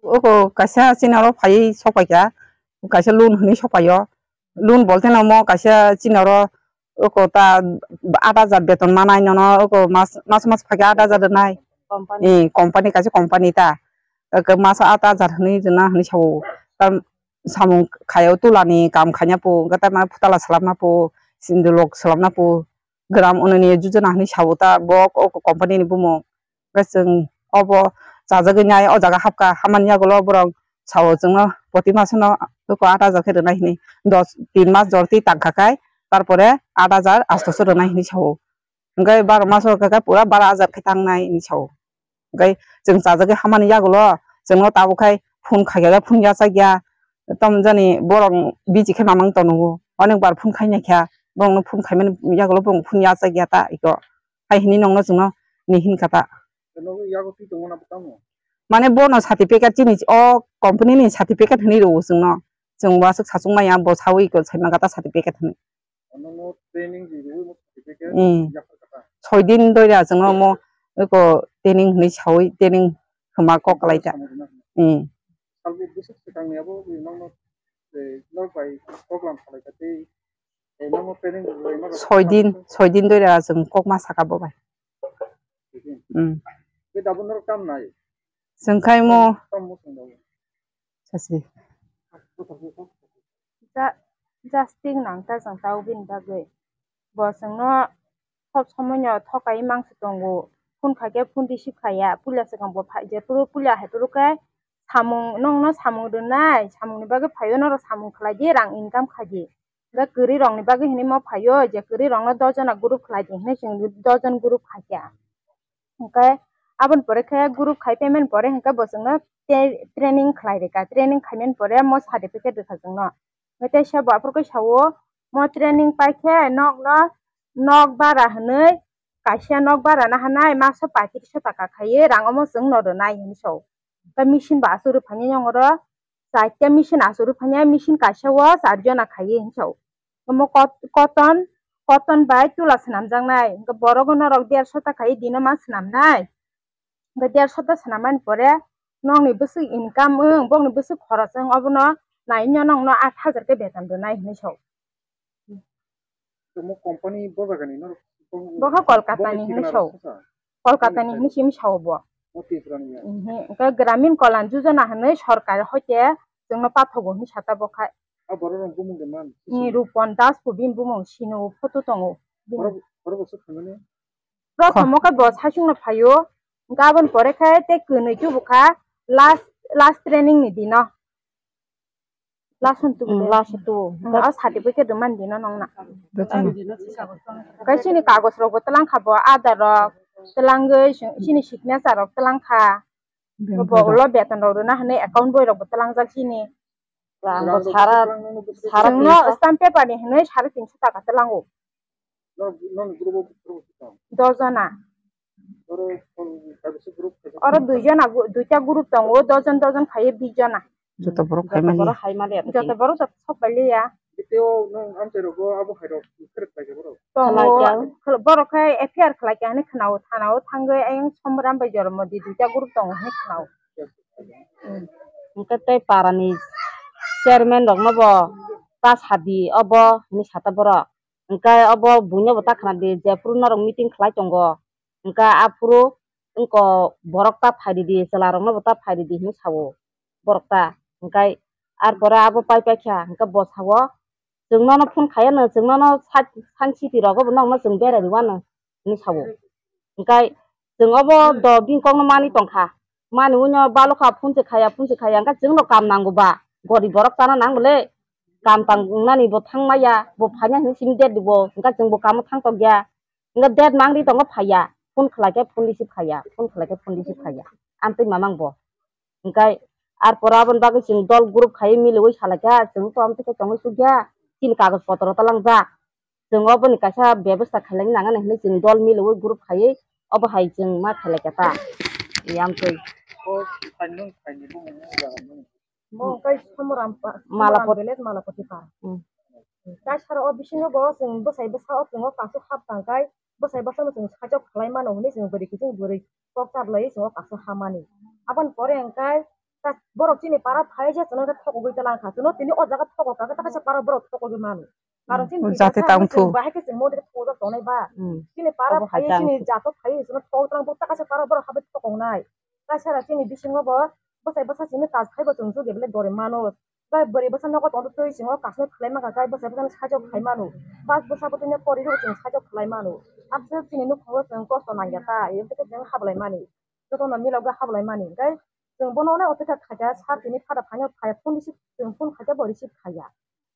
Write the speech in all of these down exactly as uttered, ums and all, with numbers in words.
Oko kaisa chini oro phaiwi sokpaikha, kaisa loan hwnwi sokpaio. Loan bolte no omo kaisa chini oro oko ta aat hajar beton manai nono oko mas, mas mas phaikhe aat hajar rwnai. Company. Eh, company kaisa company ta. Oko masa aat hajar hwnwi rwna hwnwi sao. Ta samung khaio tulani kam khaina po, hwnkhe ta ma phutala swlamna po, sindulok swlamna po. Gram Unnayani Yojana hwnwi sao ta bo o company ni bumung. Hwnkhe chwng obo chajagwi nai o jaga hapkha, hamani yagulo borok sao chwngno poti masono oko aat hajar khe rwnai hwnwi, dos, tin mas jorti tangkha khai, tarpore aat hajar astoso rwnai hwnwi sao. Hwnkhe baro maso hwnkhe pura bara hajar khe tangnai hwnwi sao. Hwnkhe chwng chajagwi hamani yagulo chwngno tabuk khai phone khaikhe phone yachakya. Tamjani borok busy khe mamang tongo. Onek bar phone khainaikha, borokno phone khaimani yagulo borok phone yachakya ta iko. Hai hwnwi nokno chwngno ni hinkha ta. Nogo yago twi tongmani abo tamo? Mane bono certificate chini o company ni certificate hwnwi rwo chwngno. Chwng bo aswk sachung maya bo sawi iko saimaka ta certificate hwnwi. Nono training di rwi mo certificate. Hmm. Yaphar kata. Soi din doira chwngno mo eko training hwnwi sawi training khwma kok kalai ta. Samung rwna hwnwi. Hmm. Salbo bwswk swkangni abo wi nokno, eh, nok bai program khalai kha tei, eh, nono training rwlaima rok. Soi din, soi din doira chwng kokma saka bo bai. Soi din. Hmm. Tei dabo norok tam nai? Chwng khai mo. Tam mo chwng dabo. Sasi. Ja-, jasting nang ta chwng ta bini bagwi. Bo chwngno sob somoino thokai mangsi tongo. Phone khaikhe phone receive khaiya. Puila swkang bo phai, jephuru puila haiphuru khe samung, nokno samung rwnai, samungni bagwi phaio norok samung khlaidi, rang income khaidi. Hwnkhe kwrwi rokni bagwi hinwi mo phaio, je kwrwi rokno dos jona group khlaidi hinwi chwng dos jon group khaikha. Hwnkhe aboni pore khe group khai phaimani pore hwnkhe bo chwngno te-, training khlai rwkha, training khaimani pore mo certificate rwkha chwngno. Hwnkhe teisa bo aphuru khe sao, mo training paikhe nokno, nok bara hwnwi, kaisa nok bara naharnai maso paitris taka khaiwi rang omo chwngno rwnai hinwi sao. Tei machine bo aswk rwphani yong oro, chaita machine aswk rwphani, machine kaisa o char jona khaiwi hinwi sao. Omo kot-, cotton, cotton bai tula swnamjaknai, hwnkhe borok norok derso ta khaiwi dino ma swnamnai. Hwnkhe derso ta swnamani pore nokni bwswk income wng, bokni bwswk khorok wng, obono naino nokno aat hajar khe beton rwnai hinwi sao. Omo company bo jagani no? Bo khe Kolkata ni hinwi sao. Kolkata ni hinwi simi sao bo. O Tripura ni ya? Mhm. Hwnkhe Gramin Kalyan Yojana hinwi sorkar hoite chwngno pathogo hinwi sata bo khai. A borok rok bumung de man? Ni Rupon Das bo bini bumung sino photo tongo. Borok, borok bo swk thangmani? Prothom o khe bo saichung no phaio, hwnkhe aboni pore khe tei kwnwi tubu kha last, last training ni dino. Last on tubu. Mm, de. Last on tubu. Mm, o certificate rwmani dino nongna. Betul. Hwnkhe chini kagoj rok bo twlang kha bo, Aadhaar rok twlangwi, chini signature rok twlang kha. Bank Bo card. Ulo beton rok rwna hwnwi account boi rok bo twlangjak chini. Rang bo sara, sara Chwngno tinso. Stamp paper ni hwnwi sare tinso taka twlango. Nong, nong group o, group o. Dos jona. Oro, um, kaisa group, kaisa Oro group. Dui jona gu-, duita group tongo, dos jon, dos jon khaiwi bis jona. Joto borok Joto hai mani. Borok hai mani aro Joto tin. Borok joto sok pai liya. Tei o nong amchai rogo abo hai rok kherek pai borok. Tongo, Khlai kya. Khel-, borok khai F I R khlai kya hwnwi khwnao, thana o thangwi ayang Somram bai Jormodi duita group tongo hwnwi khwnao. Hwnkhe tei para ni chairman rok no bo ta sadi obo hwnwi sata borok. Hwnkhe obo buino bo ta khna di, jephuru norok meeting khlai tongo, hwnkhe aphuru wngko borok ta phai ridi, chwla rok no bo ta phai ridi hinwi sao borok ta. Hwnkhe ar pore abo pai pai kha, hwnkhe bo sao, "Chwng nono phone khai ano, chwng nono sa-, sain city rogo bo nokno chwng berai rw ano," hinwi sao. Hwnkhe chwng obo do bini kokno manwi tongkha. Mani uino balokha phunche khaya, phunche khaya, hwnkhe chwngno kam nango ba, gorib borok chana nang bole, kam tang wngnani bo thang maya, bo phaina hinwi simi date bo, hwnkhe chwngbo kamo thang tokya, hwnkhe date mangri tongo phaiya, phone khlaikhe phone receive khaiya, phone khlaikhe phone receive khaiya, amtwi mamang bo. Hwnkhe ar pore aboni bagwi chwng dol group khaiwi miliwi salaikha, chwng to amtwi khe tongwi sukya, chini kagoj potro talangjak. Chwng oboni kaisa bebostha khailai nangani hinwi chwng dol miliwi group khaiwi obo hai chwng ma khailai kha ta. Yamtwi. O khainwi khainwi bumung jaga nung. Bo kai Somoram pa, Malapot- Somoram village Malapoti pa. Hmm. Kaisa o bisingo bo chwng bwsai bwsa o chwng o kasu hap tang kai bwsai bwsa no chwng sajok khlai mano hinwi chwng bwrwi kiching bwrwi kok chaplai chwng o kasu hamani. Aboni pore hwnkhe Ta-, borok chini para phai je chwngno khe thokogwi twlang kha. Chwngno tini o jaga thokok kha, ta kaisa para borok thokogwi mano. Karon chini Hmm, jate tangthu. Bahai khe chwng mode thokjak tongnai ba. Hmm. Chini para phai chini jato phai chwngno thok twlang bo ta kaisa para borok habai thokoknai. Kaisa ra chini bisingo bo bwsai bwsa chini tas phai bo chwng jugya belai dori mano. Bai bwrwi bwsa nogo tongtwi twi chwngno kasno khwlai mankha khe bwsai bwsano sajok khai mano. Bas bwsa bwtwino porirogo chwng sajok khwlai mano. Abse chini nukhungo chwng kosto nangya ta, ebtwi khe chwng hablai mani. Jotono milokgwi hablai mani. Hwnkhe chwng bono onek onek khaikha, sir tini phada phaino phaiya, phone receive, chwng phone khaikha bo receive khaiya.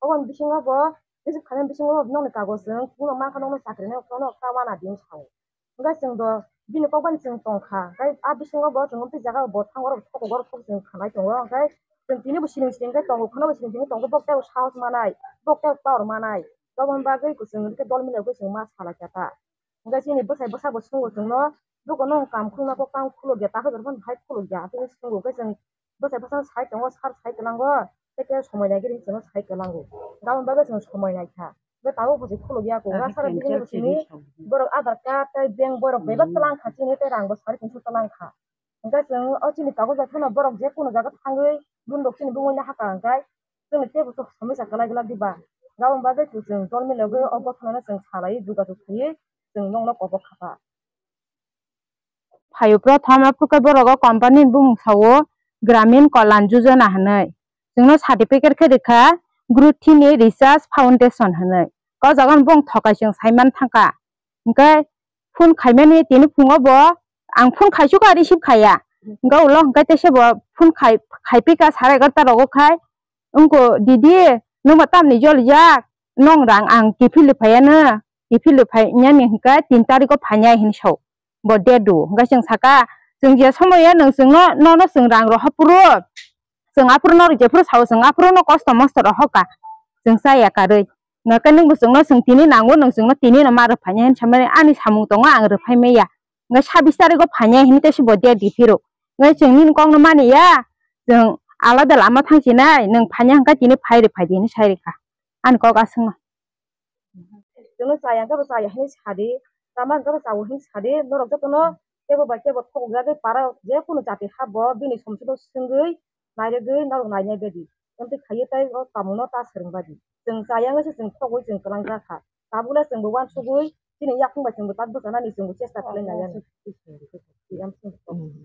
Oboni bisingo bo receive khainani bisingo nokni kagoj chwng, kuno mankha nokno chakri nai, okno okta wana din sao. Hwnkhe chwng do bini kok bai chwng tongkha. Hwnkhe a bisingo bo chwng tei jaga bo thango rok thokok oro thok chwng khanai tongo. Hwnkhe chwng tini bo siling siling khe tongo, kheno bo siling siling tongo, bok tei sahos manai, bok tei power manai. Toboni bagwi chwng hwnkhe dol mili rok chwng ma salai kha ta. Hwnkhe chini bwsai bwsa bo swngwi chwngno, "Dogo nwng kam khulna kok tang khulukya, ta khe borok phano hai khulukya?" Hwnkhe swngwi hwnkhe chwng bwsai bwsano sai tongo, sir sai kwlango, tei khe somoi naigwi chwngno sai kwlango. Aboni bagwi chwng somoi naikha. Hwnkhe tabuk bo se khulukya, kok sara bini bo simi borok Aadhaar card tei bank borok bebak twlang kha chini, tei rang bo sari tinso twlang kha. Hwnkhe chwng o chini kagoj bai phano borok je kono jaga thangwi bundok chini bumui no hakha hwnkhe chwngno teibo somisa kwlai glak diba. Aboni bagwi chwng dol milogwi o gothono chwng salai jogajog khaiwi chwng nokno kobok kha ta. Phaio prothom, aphuru khe borok o company ni bumung sao Gramin Kalyan Yojana hinwi. Chwngno certificate khe rwkha Growth ni Research Foundation hinwi. O jaga no bong thokai chwng saiman thangkha. Hwnkhe phone khaimani tini phungo bo ang phone khaisukha receive khaiya. Hwnkhe ulo hwnkhe teisa bo phone khai, khaipikha sare egarota rogo khai. Wngkha, "Didi, nwngma tamni jolijak? Nwng rang ang kiphilwi phaiya no, kiphilwi phainani hwnkhe tin tarikgo phainai," hinwi sao. Bo date rw. Hwnkhe chwng sakha, "Chwng je somoio nwng chwngno, nono chwng rang roha phuru, chwng aphuru norok jephuru sao, chwng aphuru no kosto mosto rohokha, chwng chaya karwi. Hwnkhe nwngbo chwngno chwng tini nango, nwng chwngno tini no ma rwphainai," hinwi samani ani samung tongo, ang rwphai maya. Hwnkhe sabis tarikgo phainai hinwi teisa bo date rw phiro. Hwnkhe chwng nini kokno mani ya, chwng alada lama thangsinai, nwng phainai hwnkhe tini phai rw phai di hinwi sai rwkha. Ani kok aswkno. Chwngno chaya hwnkhe bo chaya hinwi sadi, tama hwnkhe bo chao hinwi sadi, norok jotono teibo bai teibo thokjagwi para je kunu jati ha bo bini somsokno swngwi nairwgwi norok nainai badi. Amtwi khaiwi tei o kamungno ta swrwng badi. Chwng chaya wngwi se chwng thogwi chwng kwlangjak kha. Tabukle chwngbo uansugwi chini yakung bai chwngbo tak bwchanani chwngbo chesta khlai nai ani.